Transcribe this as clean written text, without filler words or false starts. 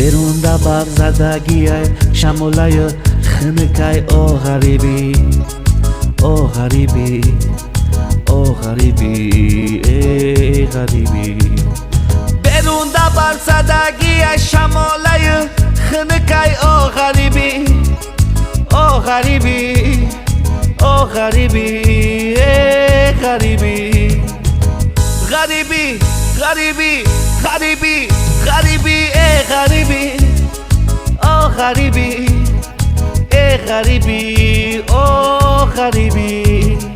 Берунда барф задагиай, шамолаю хунукай. О ғарибӣ, о ғарибӣ, о ғарибӣ, эй ғарибӣ. Берунда барф задагиай, шамолаю хунукай. О ғарибӣ, о ғарибӣ, о ғарибӣ, эй ғарибӣ. Ғарибӣ, ғарибӣ, ғарибӣ, ғарибӣ, эй ғарибӣ. О ғарибӣ, эй ғарибӣ, о ғарибӣ.